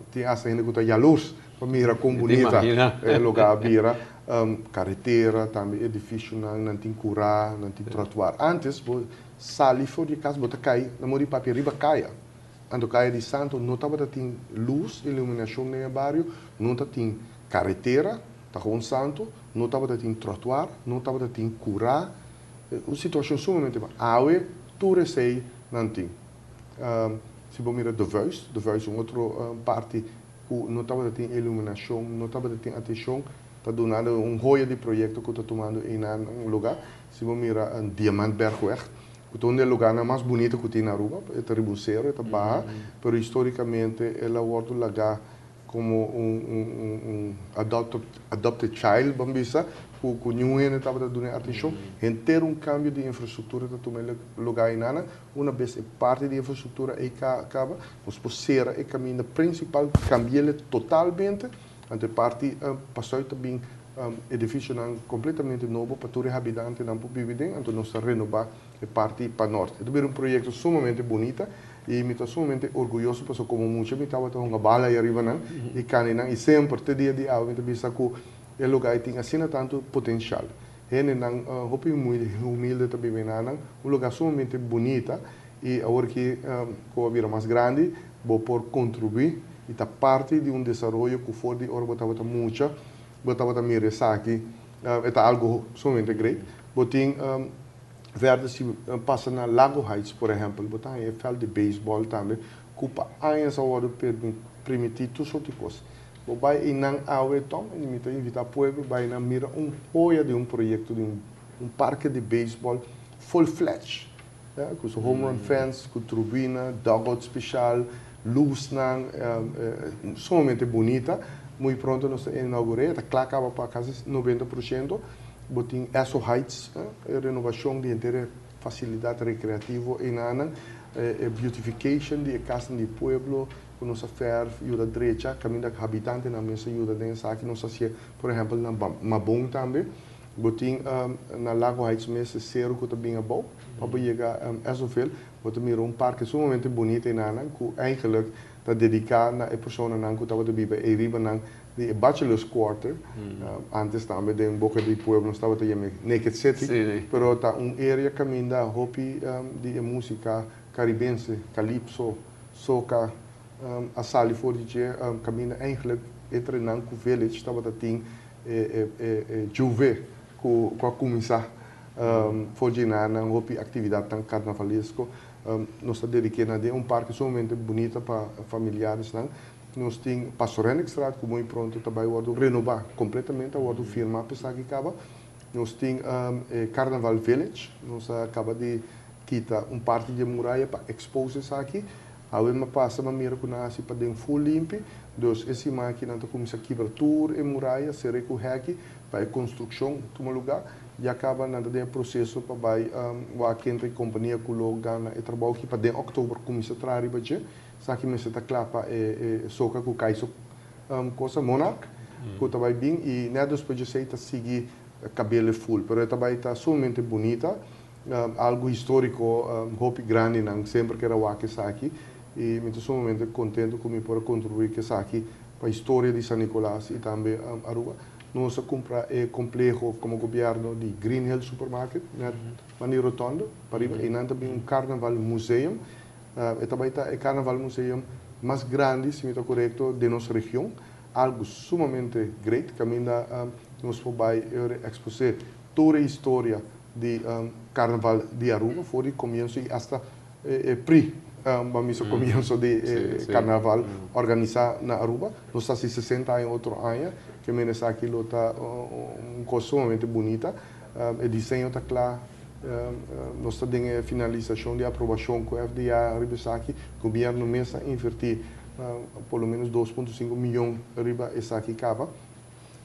Tin hasta hende cu ta jaloers pa mira con bunita e lugar bira. Caretera, tambe edificio nan tin cura, nan tin trottoir. Antes, bo sali for di cas, bo ta cay, na modi papia, riba caya. Anto caya di santo no tabata tin luz, iluminacion den bario, no tin caretera, ta gewoon santo, no tabata tin trottoir, no tabata tin cura, un situacion sumamente mal. Awe, tur esey nan tin. Si bo mira De Vuist, De Vuist un otro parti cu no tabata tin iluminacion, no tabata tin atencion, ta dunando un joya di proyecto cu ta tumando den un lugar. Si bo mira un Diamantbergweg, cu ta un lugar mas bunita cu tin na Aruba, ta riba un sero, ta baha, pero historicamente el a wordo laga como un adopted child, ban bisa, cu ningun hende tabata duna atencion. Henter un cambio di infrastructura ta tuma lugar eynan. Un biaha e parti di infrastructura ey caba, nos por cera e caminda principal, cambi'e totalmente, anto parti paso tambe edificio completamente nobo pa tur habitantenan por biba den, anto nos ta renoba e parti pa nort. E ta un proyecto sumamente bunita y mi ta sumamente orguyoso pasobra como mucha mi tabata hunga bala ey ariba nan y cana nan y semper te dia di awe mi ta bisa cu e lugar tin asina tanto potencial. Hende nan hopi humilde ta biba nan, un lugar sumamente bunita y awor cu cu bira mas grandi, bo por contribui y ta parti di un desaroyo cu for di ora bo tabata mucha, bo tabata mira esaki, ta algo sumamente great. Bo tin verder si pasa na Lago Heights, por ehempel, bo tin e veld di baseball tambe, cu pa aña a wordo permiti tur sorto di cos. Bo bay eynan awe Tom, y mi ta invita pueblo bay na mira un joya di un proyecto di un parke di baseball full-fledged. Ja, cu su home run fence, cu tribuna, dugout special, luz nan, sumamente bunita. Muy pronto nos ta inaugura, ta cla caba pa casi 90%. Bo tin Esso Heights, renovacion di henter facilidad recreativo eynan, beautification di cas di pueblo, cu nos a verf, yuda drecha, caminda habitantenan mes a yuda den esaki, nos a haci, por ehempel, na Mabon tambe. Bo tin na Lago Heights mes cero cu ta bin abou, pa yega Esoville, bo ta mira un parke sumamente bunita eynan, cu eigenlijk ta dedica na e personanan cu tabata biba eyriba nan. Di e Bachelor's Quarter, antes tambe den boca di pueblo nos tabata yama Naked City, pero ta un area caminda hopi di e musica Caribense, calypso, soca, a sali for di dje, caminda eigenlijk entre nan cu Village tabata tin e Juve cu a cuminsa for dje nan hopi actividadnan carnavalesco. Nos ta dedica na den un parke sumamente bunita pa familiaresnan. Nos tin Pastoor Hendrikstraat ku muy pronto ta bai wòrdu renobá kompletamente, a wòrdu firmá pa esaki kaba. Nos tin e Carnaval Village, nos a kaba di kita un parti di e muraya pa expose esaki. Awe mi a pasa mi a mira ku nan a hasi paden full limpi, dus e siman aki nan ta kuminsá kibra tur e muraya, ser'é ku hèki pa e konstrukshon tuma lugá. Ya kaba nan ta den e proseso pa bai wak ken ta e kompania ku lo gana e trabou aki pa den òktober kuminsá traha riba dje. Esaki mester ta kla pa e soka ku kai su kosa, Monarch, ku ta bai bin i nèt despues di esei ta sigui kabel e ful. Pero e ta bai ta sumamente bunita, algu históriko, hopi grandinan semper ker a wak esaki i mi ta sumamente kontentu ku mi por a kontribuí ku esaki pa historia di San Nicolas i tambe Aruba. Nos a kumpra e kompleho komo gobièrnu di Green Hill Supermarket nèt banda di rotonde pariba, einan ta bin un Carnaval Museum. E ta bai ta e Carnaval Museum mas grandi, si mi ta korekto, den nos region. Algu sumamente great, kaminda nos por bai eksposé tur e historia di Carnaval di Aruba, for di komienso i asta e pri, ban bisa komienso di e Carnaval organisá na Aruba. Nos ta hasi 60 aña otro aña, ke mende esaki lo ta un kos sumamente bunita. E diseño ta kla. Nos ta den e finalisashon di aprobashon ku FDA riba esaki. Gobièrnu mes a invertí por lo menos 2.5 miyon riba esaki kaba.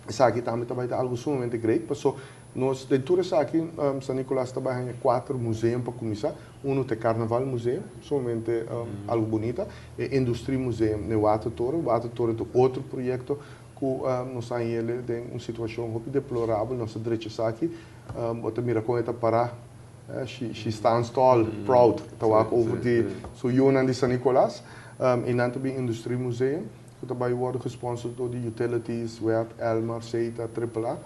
Esaki tambe ta bai ta algu sumamente great paso nos den tur esaki San Nicolas ta bai haña kuater museum pa kuminsá. Unu ta e Carnaval Museum, sumamente algu bunita. E Industrie Museum n'e Watertoren. Watertoren ta otro proyekto ku nos a haña el den un situashon hopi deplorabel. Nos a drecha esaki. Bo ta mira kon e ta pará. She stands tall, proud. Ta wak over di su yunan di San Nicolas. I nan ta bin Industrie Museum, ku ta bai wòrdu gesponsor dor di Utilities, web, Elmar, Seta, Triple A.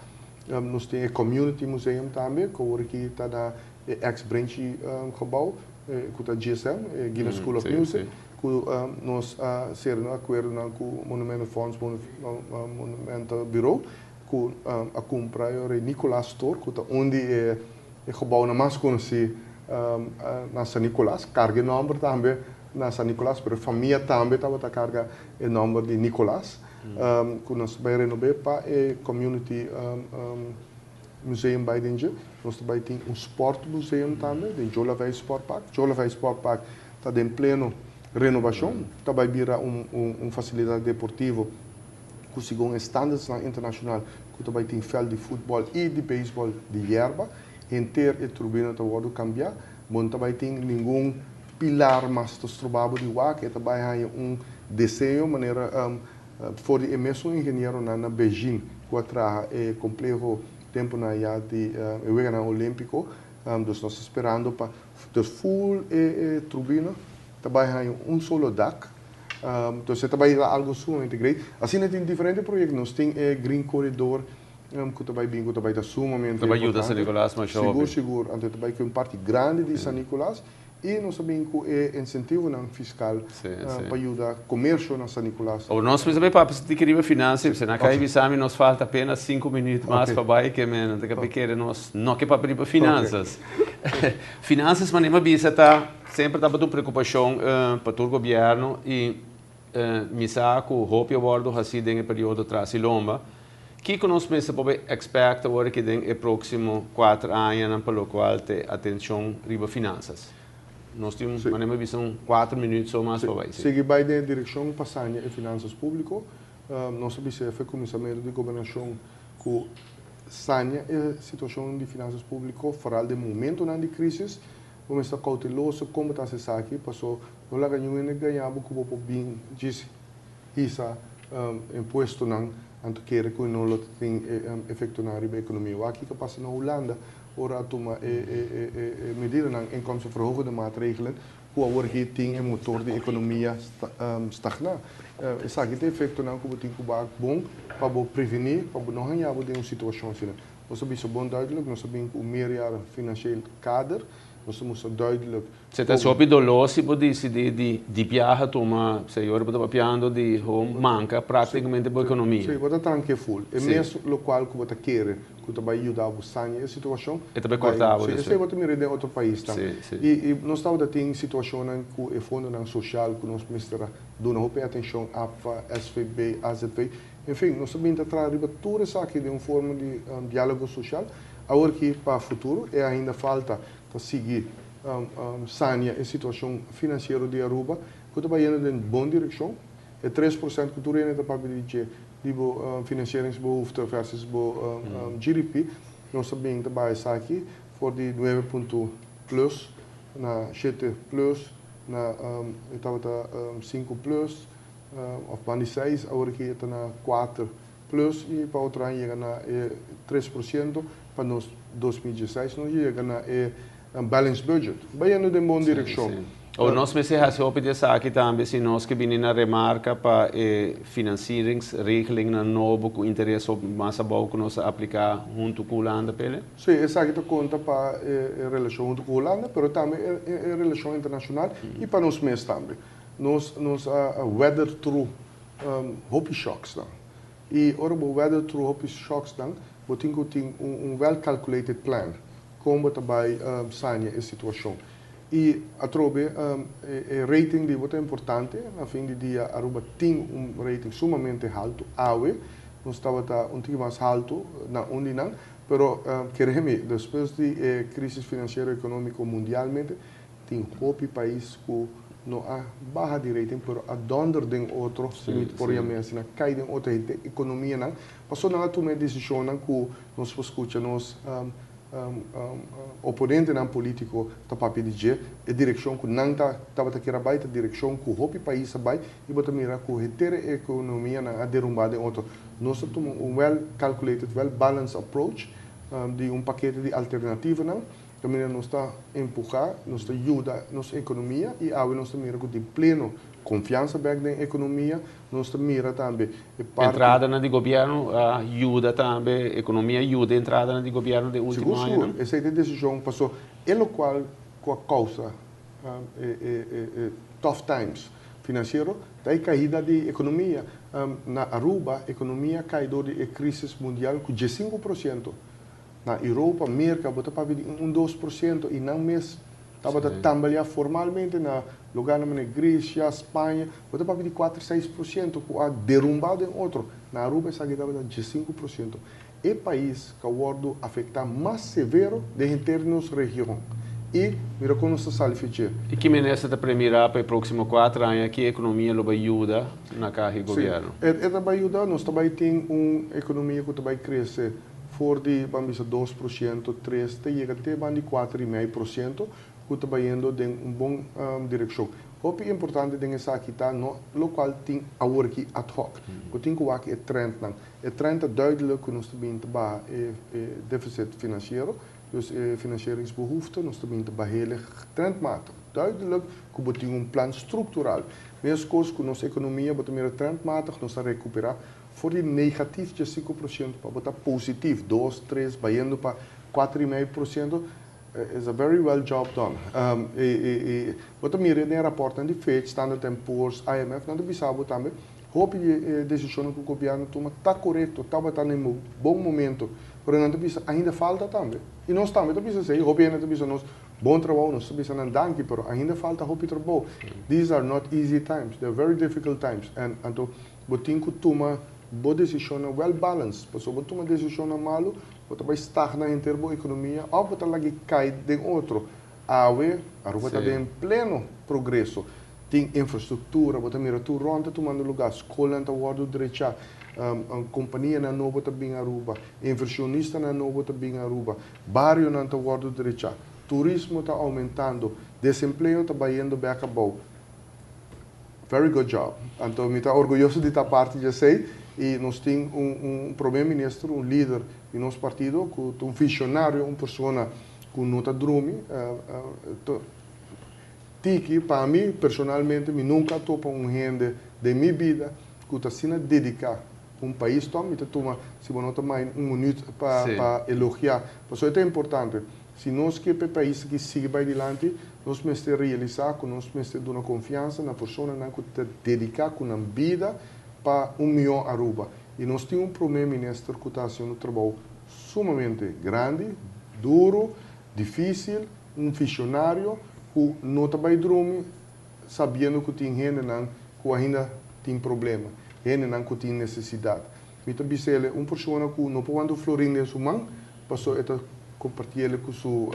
Nos tin e Community Museum tambe, ku awor aki ta na e ex Brenchi gebou, ku ta GSM, e Guinness School of Music, ku nos a sera un akuerdonan ku Monumentenfonds, Monumentenbureau. Ku a kumpra e ora e Nicolaas Store, ku ta un di e gebounan mas konosí na San Nicolas. Karga e nòmber tambe na San Nicolas, pero e famia tambe tabata karga e nòmber di Nicolaas, ku nos ta bai renob'é pa e Community Museum bai den dje. Nos ta bai tin un Sport Museum tambe den Joe Laveist Sport Park. Joe Laveist Sport Park ta den pleno renobashon, ta bai bira un fasilidat deportivo ku segun e standardsnan internashonal ku ta bai tin vèlt di futbòl i di beisbòl di yerba, henter e trubina ta wòrdu kambiá, bo no ta bai tin ningun pilar mas ta stroba bo di wak, e ta bai haña un deseño manera for di e mesun ingenieronan na Beijing ku a traha e kompleho tempunan ya di e Weganan Olímpiko, dus nos ta sperando pa dus ful e trubina ta bai haña un solo dak. Entonces e ta bai ta algo sumamente great. Asina tin diferente proyecto. Nos tin e Green Corridor cu ta bai bin, cu ta bai ta sumamente Ta bai yuda San Nicolas masha hopi. Sigur, sigur. Anto e ta bai cu un parti grandi di San Nicolas y nos a bin cu e incentivonan fiscal pa yuda comercio na San Nicolas. Awor nos mester bai papia si riba financia, pasobra na cay bisa mi nos falta apenas 5 minuut mas pa bai ke men ta kere nos no ke papia riba finanzas. Finanzas manera mi a bisa ta. Semper tabata un preokupashon pa tur gobièrnu i mi sa ku hopi a wòrdu hasí den e periodo tras i lomba. Kiko nos mester por bay expect awor aki den e próksimo 4 añanan pa lokual ta e atenshon riba finansas? Nos tin, manera mi a bisa, un 4 minüt so mas pa bay. Si. Sigui bay den e direkshon pa saña e finansas públiko. Nos a bisa efe kuminsamentu di gobernashon ku saña e situashon di finansas públiko, foral den momentunan di krísis. Bo mester ta kouteloso kon bo ta hasi esaki, paso no laga niun hende gaña bo ku bo por bin djis hisa impuestonan anto kere ku no lo ta tin efektonan riba ekonomia. Wak kiko a pasa na Hulanda ora a tuma e medidanan inkomstenverhogende maatregelen. Ku awor aki tin e motor di ekonomia stagná. Esaki ta efektonan ku bo tin ku wak bon pa bo prevení, pa bo no haña bo den un situashon asina. Nos a bisa bon duidelijk, nos a bin ku un meerjaren financieel kader, nos a mustra duidelijk. Se ta hopi doló si bo disidí di di biaha tuma, señor bo ta papiando di ho manka práktikamente bo ekonomia. Sí, bo ta tranke ful. E mes lokual ku bo ta kere ku ta bai yuda bo saña e situashon. E ta bai korta bo despues. Sí, esei bo ta mira den otro paisnan. I nos tabata tin situashonnan ku e fondonan soshal ku nos mester a duna hopi atenshon, APFA, SVB, AZV. Enfin, nos ta bin ta traha riba tur esaki den un forma di diálogo soshal. Awor ki pa futuro e ainda falta pa sigui saña e situashon finansiero di Aruba ku ta bayendo den bon direkshon. E 3% ku tur hende ta papia di dje di bo financieringsbehoefte versus bo GDP, nos ta bin ta baha esaki for di nuebe punto plus na shete plus na e tabata sinku plus of banda di seis, awor aki e ta na kuater plus i pa otro aña yega na e 3% pa nos 2016 nos yega na e balanced budget, bayendo den bon direkshon. O nos mester hasi hopi di esaki tambe si nos ke bini na remarka pa e financieringsregelingnan nobo ku interes hopi mas abou ku nos a apliká huntu ku Hulanda, Pele? Sí, esaki ta konta pa e relashon huntu ku Hulanda, pero tambe e relashon internashonal i pa nos mes tambe. Nos nos a weather through hopi shocksnan. I ora bo weather through hopi shocksnan, bo tin ku tin un well calculated plan kon bo ta bai saña e situashon. I atrobe e rating di bo ta importante. Na fin di dia Aruba tin un rating sumamente haltu awe. Nos tabata un tiki mas haltu na un di nan, pero kere mi, despues di e crisis financiero economico mundialmente, tin hopi pais ku no a baha di rating pero a donder den otro, si mi por yam'é asina, kai den otro henter economianan, pasobra nan a tuma e decisionnan ku nos por skucha nos Oponentenan politico ta papia di dje, e direccion cu nan ta tabata kier a bay ta direccion cu hopi pais a bay y bo ta mira cu henter e economianan a derumba den otro. Nos ta tuma un well calculated, well balanced approach di un pakete di alternativanan caminda nos ta empuha, nos ta yuda nos economia y awe nos ta mira cu tin pleno confiansa bek den economia. Nos ta mira tambe e parti. Entradanan di gobièrnu a yuda tambe, ekonomia a yuda entradanan di gobièrnu den último Sigur, añanan. sigur. Esei ta e desishon paso e lokual ku a kousa e tough times finansiero ta e kaida di ekonomia. Na Aruba ekonomia a kai dor di e krisis mundial ku 15%. Na Europa, Merka bo ta papia di un 2% i nan mes tabata tambaleá formalmente na lugarnan manera Grecia, Spaña, bo ta papia di kuater, 6% ku a derumbá den otro. Na Aruba esaki tabata 15%. E pais ku a wòrdu afektá mas severo den henter nos region. I mira kon nos ta sali fech'é. I ki minister ta premirá pa e próksimo 4 aña ki ekonomia lo bai yuda na kaha di gobièrnu? Sí, e ta bai yuda. Nos ta bai tin un ekonomia ku ta bai krese for di ban bisa 2%, 3 te yega te ban di 4,5% ku ta bayendo den un bon direkshon. Hopi importante den esaki ta no lokual tin awor aki ad hoc. Bo tin ku wak e trendnan. E trend ta duidelijk ku nos ta bin ta baha e deficit finansiero, dus e financieringsbehoefte, nos ta bin ta bah'é trendmatig. Duidelijk ku bo tin un plan struktural. Meskos ku nos ekonomia bo ta mira trendmatig nos ta rekuperá for di negatief 15% pa bo ta positief 2, 3, bayendo pa 4,5% is a very well job done. I bo ta mira den raportnan di Fitch, Standard and Poor's, IMF, nan ta bisa bo tambe hopi di e desishonnan ku gobièrnu tuma ta korekto, tabata na e bon momento, pero nan ta bisa ainda falta tambe. I nos tambe ta bisa esei, hopi hende ta bisa nos bon trabou, nos ta bisa nan danki, pero ainda falta hopi trabou. These are not easy times, they are very difficult times. And anto bo tin ku tuma bo desishonnan well balanced, pasobra bo tuma desishonnan malu, bo ta bai stagna henter bo ekonomia òf bo ta lag'é kai den otro. Awe, Aruba ta den pleno progreso. Tin infrastruktura, bo ta mira tur rònt ta tumando lugá, skolnan ta wòrdu drechá, kompanianan nobo ta bin Aruba, invershonistanan nobo ta bin Aruba, barionan ta wòrdu drechá, turismo ta oumentando, desempleo ta bayendo bèk abou. Very good job. Anto mi ta orguyoso di ta parti di esei i nos tin un prome minister, un lider di nos partido ku ta un visionario, un persona ku no ta drumi. Tiki, pa mi, personalmente, mi nunca a topa un hende den mi bida cu ta asina dedica un pais. Tom, mi ta tuma, si bo no ta mind, un minuut pa pa elogia. Pasobra e ta importante. Si nos kier pa e pais aki sigui bay dilanti, nos mester realisa cu nos mester duna confiansa na personanan cu ta dedica cu nan bida pa un miho Aruba. Y nos tin un Prome Minister cu ta haciendo trabou sumamente grandi, duro, dificil, un visionario cu no ta bay drumi sabiendo cu tin hendenan cu ainda tin problema, hendenan cu tin necesidad. Mi ta bis'ele un persona cu no por wanta un florin den su man, paso e ta compartiele cu su,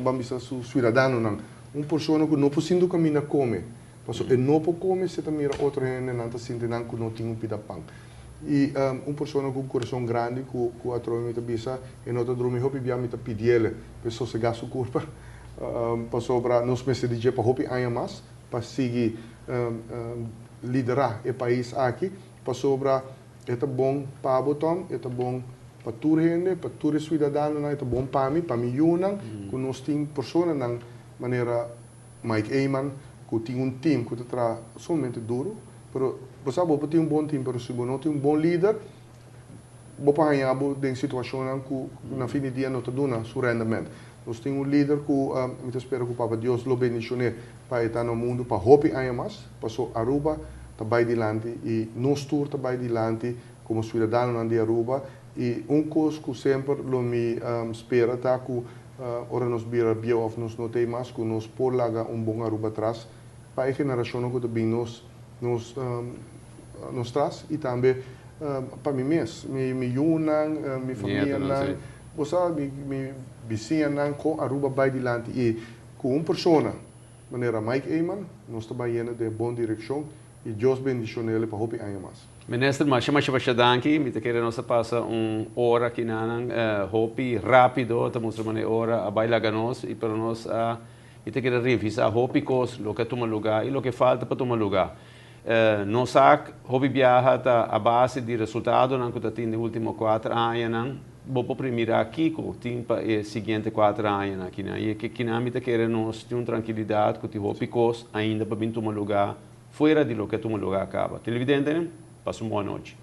ban bisa, su ciudadanonan. Un persona cu no por sintu caminda come, paso e no por come si e ta mira otro hendenan ta sinti nan cu no tin un pida pan. Y un persona cu un curason grandi cu atrobe mi ta bisa e no ta drumi hopi bia, mi ta pidiele pa sosega su curpa, pasobra nos mester di dje pa hopi aña mas pa sigui lidera e pais aki, pasobra e ta bon pa bo, Tom, e ta bon pa tur hende, pa tur e ciudadanonan, e ta bon pa mi, pa mi yiunan, cu nos tin personanan manera Mike Eman, cu tin un team cu ta traha sumamente duro. Pero bo sa, bo tin un bon team, pero si bo no tin un bon lider, bo por haya bo den situacionnan cu na fin di dia no ta duna su rendimento. Nos tin un lider cu mi ta spera cu Papa Dios lo bendicione pa e ta na mundo pa hopi aña mas, paso Aruba ta bay dilanti y nos tur ta bay dilanti como ciudadanonan di Aruba. Y un cos cu semper lo mi spera ta cu ora nos bira bieu of nos no t'ey mas, cu nos por laga un bon Aruba atras pa e generacionnan cu ta bin nos tras y tambe pa mi mes, mi yiunan, mi famianan, bo sa, mi bisiñanan, con Aruba bay dilanti. Y cu un persona manera Mike Eman, nos ta bay yendo den bon direccion y Dios bendicionele pa hopi aña mas. Minister, masha masha masha danki. Mi ta kere nos a pasa un ora aki nanan hopi rapido, ta mustra manera ora a bay laga nos y pero nos a mi ta kere revisa hopi cos loke a tuma lugar y loke falta pa tuma lugar. Nos sa hopi biaha ta a base di resultadonan cu ta tin den ultimo 4 añanan, bo por mira kico tin pa e siguiente 4 añanan akinan. Y kinan mi ta kere nos tin un tranquilidad cu tin hopi cos ainda pa bin tuma lugar fuera di loke a tuma lugar caba. Televidente, pasa un bon nochi.